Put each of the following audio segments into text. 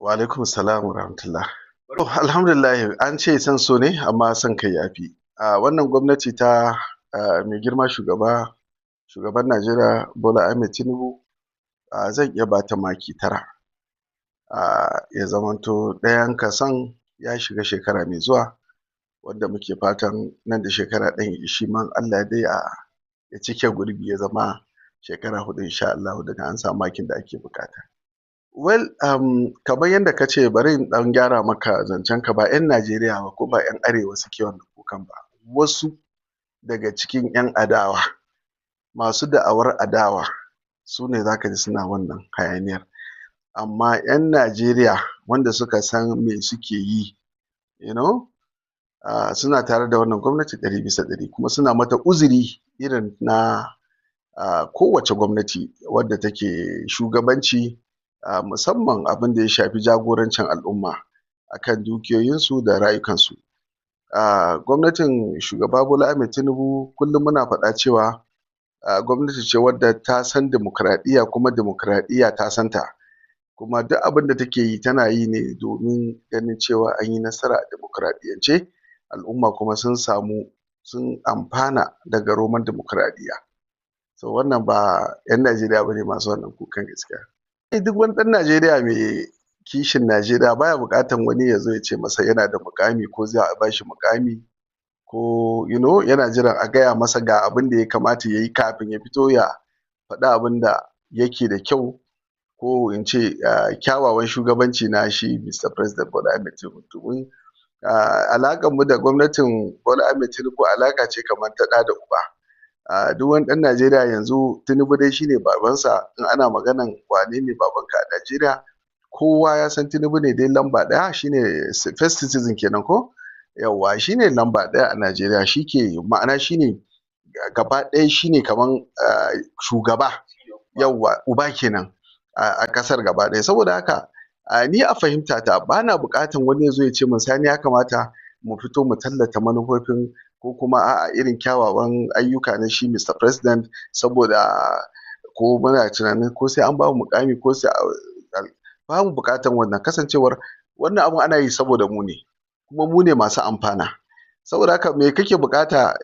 Wa alaikum salam wa rahmatullah. To alhamdulillah, an ce son so ne, amma son kai yafi. A wannan gwamnati ta mai girma shugaban Najeriya Bola Ahmed Tinubu, zan iya bata maki 9. Ya zamanto ɗayan kason ya shiga shekara mai zuwa, wanda muke fatan nan da shekara ɗayan shi ma in Allah ya yarda ya cike gurbi, ya zama shekara 4 insha Allahu, daga an samu makin da ake buƙata. Well, kamar yadda ka ce, bari in ɗan gyara maka zancen ka. Ba 'yan Najeriya ba ko ba 'yan Arewa suke wannan kukan ba. Wasu daga cikin 'yan adawa, masu da'awar adawa, su ne za ka ji suna wannan hayaniyar. Amma 'yan Najeriya wanda suka san me suke yi, suna tare da wannan gwamnati 100%, kuma suna mata uzuri irin na kowace gwamnati wadda take shugabanci, musamman abin da ya shafi jagorancin al'umma akan dukiyoyinsu da rayukansu. Gwamnatin shugaba Bola Ahmed Tinubu, kullum muna faɗa cewa gwamnati ce wadda ta san dimokuraɗiyya, kuma dimokuraɗiyya ta san ta. Kuma duk abin da take yi, tana yi ne domin ganin cewa an yi nasara a dimokuraɗiyyance, al'umma kuma sun samu, sun amfana daga romon dimokuraɗiyya. So wannan ba 'yan Najeriya ba ne masu wannan kukan gaskiya. Duk wani ɗan Najeriya mai kishin Najeriya baya buƙatan wani ya zo ya ce masa yana da muƙami ko za a bashi muƙami, ko yana jiran a gaya masa ga abin da ya kamata ya yi kafin ya fito ya faɗi abin da yake da kyau, ko in ce kyawawan shugabanci na shi Mr. President Bola Ahmed Tinubu. Domin alaƙar mu da gwamnatin Bola Ahmed Tinubu alaƙa ce kamar ta ɗa da uba. Duk wani ɗan Najeriya yanzu, Tinubu dai shine babansa. In ana maganan wane ne babanka a Najeriya, kowa ya san Tinubu ne dai lamba ɗaya, shine first citizen kenan ko? Yawwa, shine lamba ɗaya a Najeriya, shi ke ma'ana shine gaba ɗaya, shine kaman shugaba, yawwa, uba kenan a ƙasar gaba ɗaya. Saboda haka ni a fahimta ta, bana buƙatan wani ya zo ya ce min, "Sani, ya kamata mu fito mu tallata manufofin ko kuma a'a, irin kyawawan ayyuka na shi Mr. President," saboda ko muna tunanin ko sai an bamu muƙami ko sai ba mu buƙatan wannan. Kasancewar wannan abun ana yi saboda mu ne, kuma mu ne masu amfana. Saboda haka me kake buƙata?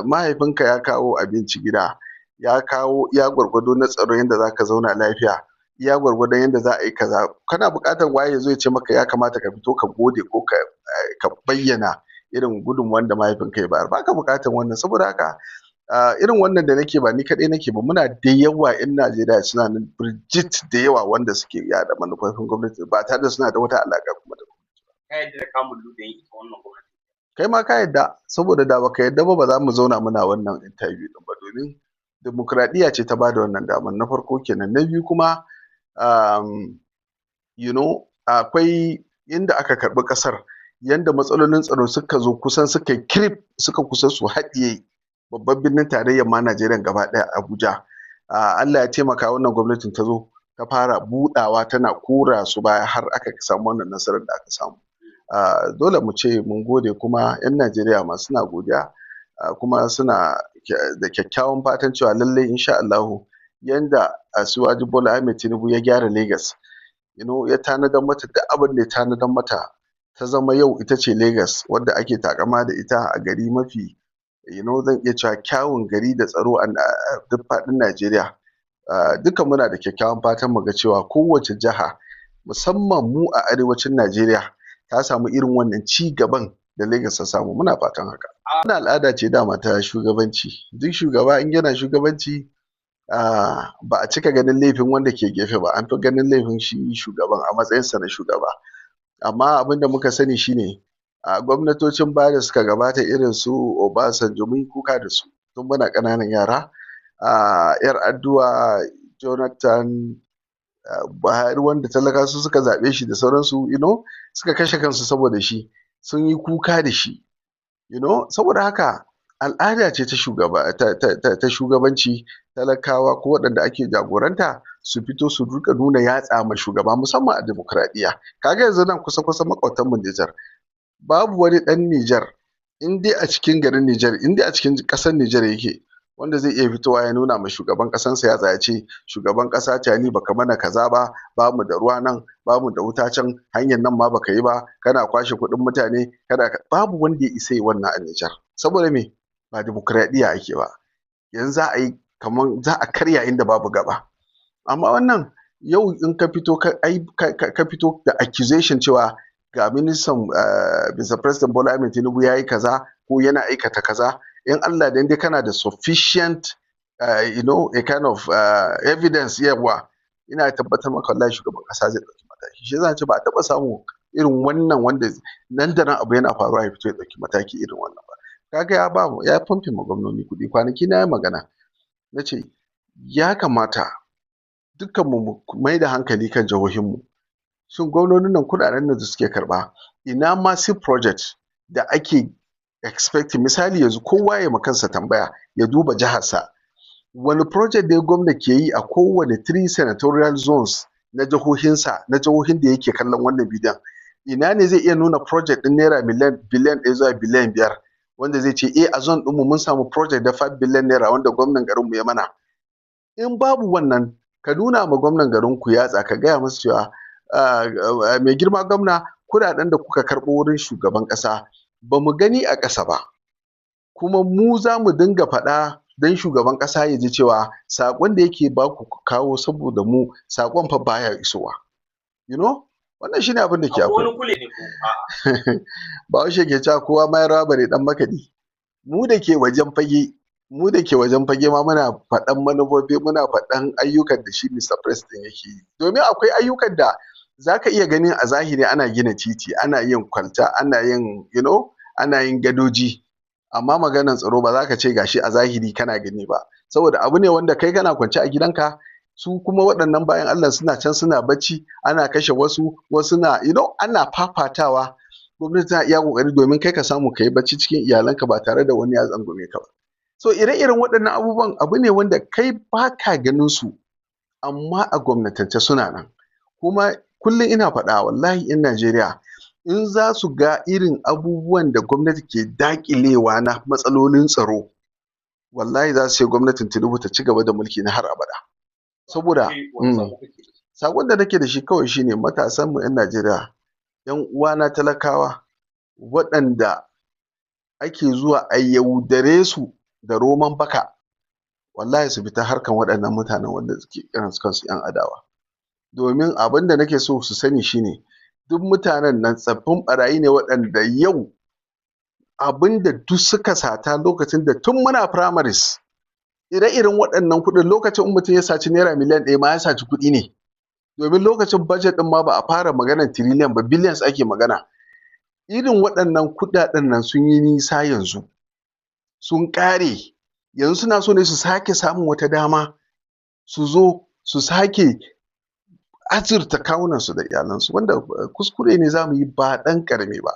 Mahaifinka ya kawo abinci gida, ya kawo iya gwargwado na tsaro yanda zaka zauna lafiya, iya gwargwadon yanda za a yi kaza. Kana buƙatar waye ya zo ya ce maka ya kamata ka fito ka gode ko ka bayyana irin gudunmuwan da mahaifinka ya bayar? Baka buƙatar wannan. Saboda haka irin wannan da nake, ba ni kaɗai nake ba, muna da yawa. 'Yan Najeriya suna nan birjit da yawa wanda suke yaɗa manufofin gwamnati ba tare da suna da wata alaƙa kuma da gwamnati ba. Ka yarda da kamun ludayin ita wannan gwamnati? Kai ma ka yarda, saboda da baka yarda ba, ba za mu zauna muna wannan interview ɗin ba, domin dimokuraɗiyya ce ta bada wannan damar, na farko kenan. Na biyu kuma, akwai inda aka karɓi ƙasar, yanda matsalolin tsaro suka zo kusan suka yi kirif, suka kusa su haɗiye babban birnin tarayyar ma Najeriya gaba ɗaya, Abuja. Allah ya taimaka wannan gwamnatin ta zo ta fara buɗawa, tana kora su baya, har aka samu wannan nasarar da aka samu. Dole mu ce mun gode, kuma 'yan Najeriya ma suna godiya, kuma suna da kyakkyawan fatan cewa lallai insha Allahu, yanda Asiwaju Bola Ahmed Tinubu ya gyara Lagos, ya tanadar mata duk abin da ya tanadar mata, ta zama yau ita ce Lagos wadda ake taƙama da ita a gari mafi, zan iya cewa, kyawun gari da tsaro a duk faɗin Najeriya. Duka muna da kyakkyawan fatan mu ga cewa kowace jiha, musamman mu a arewacin Najeriya, ta samu irin wannan ci gaban da Lagos ta samu. Muna fatan haka. Wannan al'ada ce dama ta shugabanci. Duk shugaba in yana shugabanci, ba a cika ganin laifin wanda ke gefe ba, an fi ganin laifin shi shugaban a matsayinsa na shugaba. Amma abin da muka sani shine a gwamnatocin baya da suka gabata, irin su Obasanjo, mun yi kuka da su tun muna ƙananan yara, Yar'adua, Jonathan, Buhari wanda talakawa su suka zaɓe shi da sauransu, suka kashe kansu saboda shi, sun yi kuka da shi. Saboda haka al'ada ce ta shugaba ta shugabanci, talakawa ko waɗanda ake jagoranta su fito su riƙa nuna yatsa ma shugaba, musamman a dimokuraɗiyya. Kaga yanzu nan kusa kusa, maƙwabtan mu Nijar, babu wani ɗan Nijar, in dai a cikin garin Nijar, in dai a cikin ƙasar Nijar yake. Wanda zai iya fitowa ya nuna ma shugaban ƙasansa yatsa ya ce, "Shugaban ƙasa Tiani, baka mana kaza ba, ba mu da ruwa nan, ba mu da wuta can, hanyar nan ma baka yi ba, kana kwashe kuɗin mutane, kana." Babu wanda ya isa yi wannan a Nijar. Saboda me? Ba dimokuraɗiyya ake ba. Yanzu za a yi kaman za a karya inda babu gaba. Amma wannan yau in ka fito ka fito da accusation cewa ga ministan, Mr. President Bola Ahmed Tinubu ya yi kaza ko yana aikata kaza, in Allah da dai kana da sufficient a kind of evidence, yawa, ina tabbatar maka wallahi shugaban kasa zai ɗauki mataki. Shi yasa ce ba a taɓa samu irin wannan wanda nan da nan abu yana faruwa ya fito ya ɗauki mataki irin wannan ba. Kaga ya ba ya pumping ma gwamnoni kuɗi. Kwanaki na yi magana, na ce ya kamata dukkan mu mai da hankali kan jihohinmu. Shin gwamnonin nan, kuɗaɗen da suke karɓa, ina massive project da ake expecting? Misali, yanzu kowa ya ma kansa tambaya, ya duba jiharsa, wani project ne gwamna ke yi a kowane three senatorial zones na jihohinsa, na jihohin da yake kallon wannan bidiyon? Ina ne zai iya nuna project ɗin naira miliyan biliyan 1 zuwa biliyan 5 wanda zai ce, "Eh, a zone ɗinmu mun samu project da 5 billion naira wanda gwamnan garinmu ya mana"? In babu wannan, ka nuna ma gwamnan garinku yatsa, ka gaya masa cewa, "Mai girma gwamna, kuɗaɗen da kuka karɓo wurin shugaban ƙasa ba mu gani a ƙasa ba, kuma mu za mu dinga faɗa don shugaban ƙasa ya ji cewa saƙon da yake ba ku kawo saboda mu, saƙon fa baya isowa." Wannan shine abin da ke Akwai akwai. wani kule ne ko a'a? Bahaushe ke cewa kowa ma ya rawa bare ɗan makaɗi. Mu da ke wajen fage, mu da ke wajen fage ma muna faɗan manufofi, muna faɗan ayyukan da shi Mr. President yake yi, domin akwai ayyukan da za ka iya ganin a zahiri ana gina titi, ana yin kwalta, ana yin you know ana yin gadoji, amma maganar tsaro ba za ka ce gashi a zahiri kana gani ba, saboda abu ne wanda kai kana kwance a gidanka, su kuma waɗannan bayan Allah suna can suna bacci, ana kashe wasu, wasu na ana fafatawa. Gwamnati tana iya ƙoƙari domin kai ka samu ka yi bacci cikin iyalanka ba tare da wani ya tsangwame ka ba. So ire-iren waɗannan abubuwan abu ne wanda kai ba ka ganin su, amma a gwamnatance suna nan. Kuma kullum ina faɗa, wallahi 'yan Najeriya in za su ga irin abubuwan da gwamnati ke daƙilewa na matsalolin tsaro, wallahi za su ce gwamnatin Tinubu ta ci gaba da mulki na har abada. Saboda Wani sako kake? Sakon da nake da shi kawai shine, matasan mu 'yan Najeriya, 'yan uwana talakawa, waɗanda ake zuwa a yaudare su da roman baka, wallahi su fita harkan waɗannan mutanen wanda suke kiran kansu 'yan adawa. Domin abin da nake so su sani shine, duk mutanen nan tsaffin ɓarayi ne, waɗanda yau abin da duk suka sata lokacin da tun muna primaries, ire-iren waɗannan kuɗin, lokacin in mutum ya saci naira miliyan 1 ma ya saci kuɗi ne, domin lokacin budget ɗin ma ba a fara maganar trillion ba, billions ake magana. Irin waɗannan kuɗaɗen nan sun yi nisa yanzu, sun ƙare. Yanzu suna so ne su sake samun wata dama su zo su sake azurta kawunansu da iyalansu, wanda kuskure ne za mu yi ba ɗan ƙarami ba.